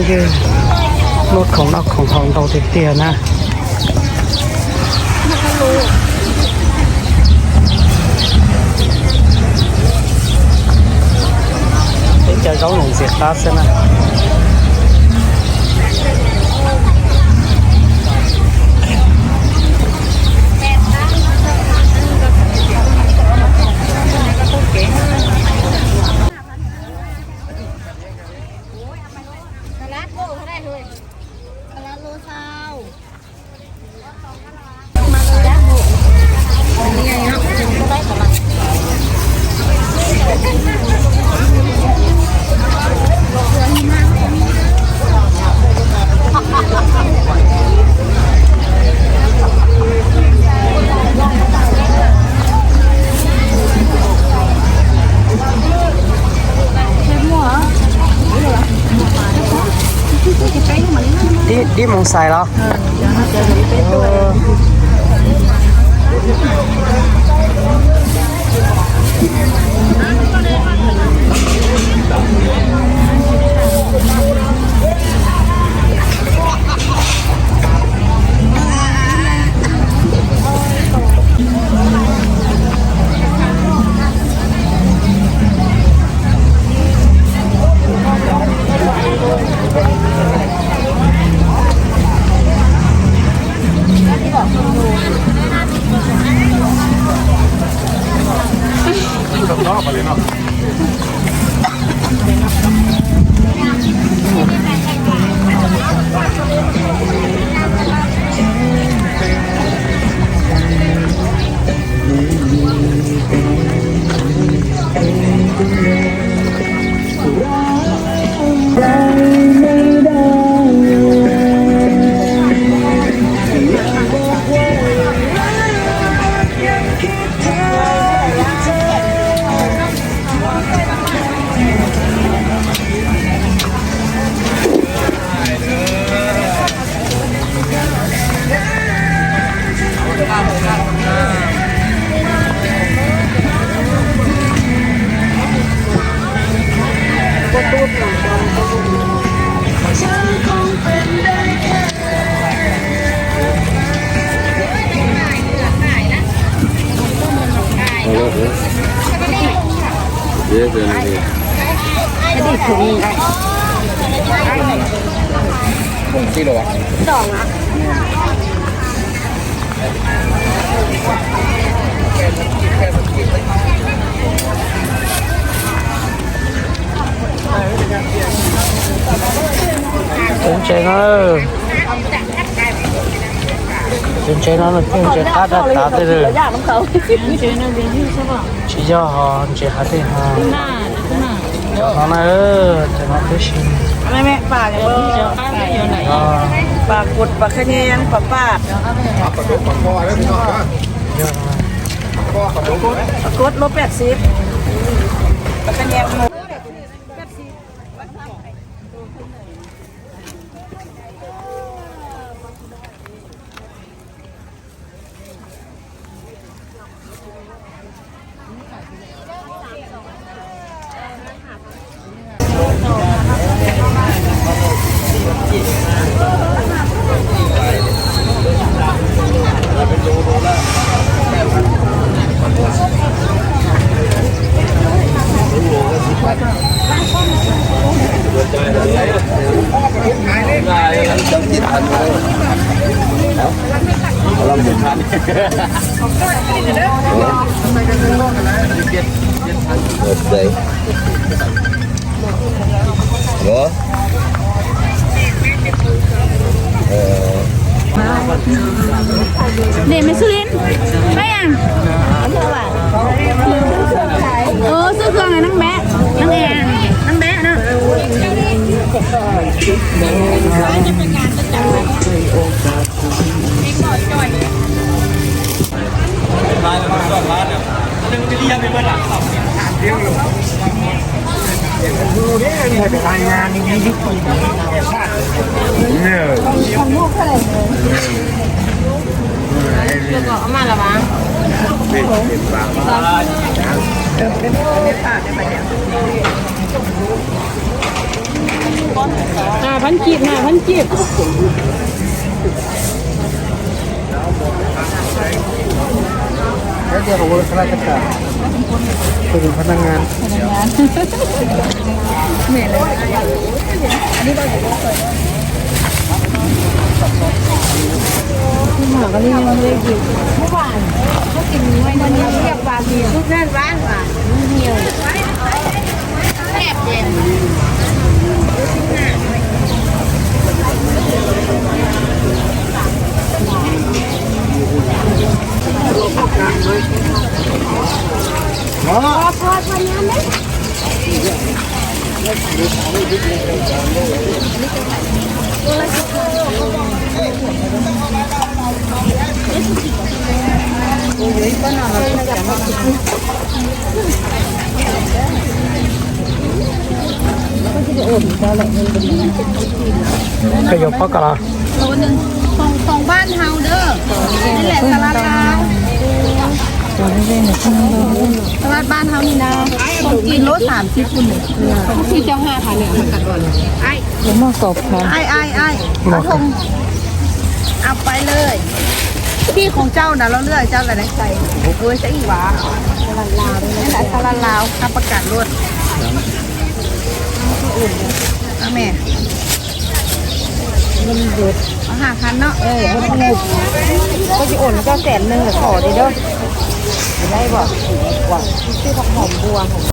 ເດີ ລົດຂອງນອກຂອງເຮົາເຕົາເຕ້ຍໆນະ. ເປັນເຈົ້າຂອງໂຮງເສຍຕັດຊະນະ. ສະຫຼັດໂລເທົ່າໃດເຮີ້ຍ? ສະຫຼັດໂລຊາວ. ທີ່ ທີ່ມົງໄຊເນາະ. ເອີ. ເປັນເຈົ້າເນາະ ເປັນເຈົ້າຕາດຕາເດີ. ເຈົ້າເນາະເອີຍ ເຈົ້າເນາະເອີຍ. ແມ່ໆ ປາເດີ ປາກົດ ປາຂະແຍງ ປາປາດ ປາກົດ ປາຄອເດີພີ່ນ້ອງເດີ. ປາກົດໂລແປດສິບ ປາຂະແຍງໂລ ເດ ແມ່ສຸລິນ ໄປຫຍັງ? ເອີ ຊື້ເຄື່ອງໃຫ້ນາງແບະ ນາງແອນ ນາງແບະເນາະ. ເອົາມາລະຫວາ? ເປັນ ເປັນປາກ ເປັນ ເປັນປາກໄດ້ປະຫຍັງ? ຫ້າພັນກີບ ຫ້າພັນກີບ. ແລ້ວເດ ເຂົາເອີ້ນຂ້າລາຊະການ ເປັນພະນັກງານ ພະນັກງານ ແມ່ນເລີຍ. ອັນນີ້ບໍ່ໄດ້ ໝາກອັນນີ້ຍັງບໍ່ໄດ້ກິນ ເມື່ອວານເຮົາກິນ ວັນນີ້ຮຽກວ່າມີທຸກນັ້ນຫວານຫວານ ມັນຫ່ຽວ. ຂະຫຍົບປາກກະລາ ໂລໜຶ່ງ ຂອງ ຂອງບ້ານເຮົາເດີ. ນີ້ແຫຼະ ສະຫຼັດລາວ ສະຫຼັດບ້ານເຮົານີ້ນະ ຂອງຈີນໂລສາມສິບພຸ້ນ. ຂອງທີ່ເຈົ້າຫາທານນີ້ ເອົາມາສອບຖາມ ອ້າຍ ອ້າຍ ອ້າຍ ເອົາຖົງ ເອົາໄປເລີຍ. ທີ່ຂອງເຈົ້ານະ ລາວເລືອກໃຫ້ເຈົ້າລະໄດ້ໃສ່. ໂອ້ຍ ໃສ່ອີ່ຫວາ ສະຫຼັດລາວ ນັ້ນລະ ສະຫຼັດລາວ ຮັບປະກັນໂລດ. ເອົາແມ່ ເງິນເບິດ ເອົາຫ້າພັນເນາະ. ເອີ ເອົາຖືກ ຂ້ອຍຊິໂອນໃຫ້ເຈົ້າແສນໜຶ່ງ ແລ້ວຂໍເດີ ເດີ. ໄດ້ບໍ່? ວ່າຊິຊື້ຜັກຫອມບົວ ຫອມ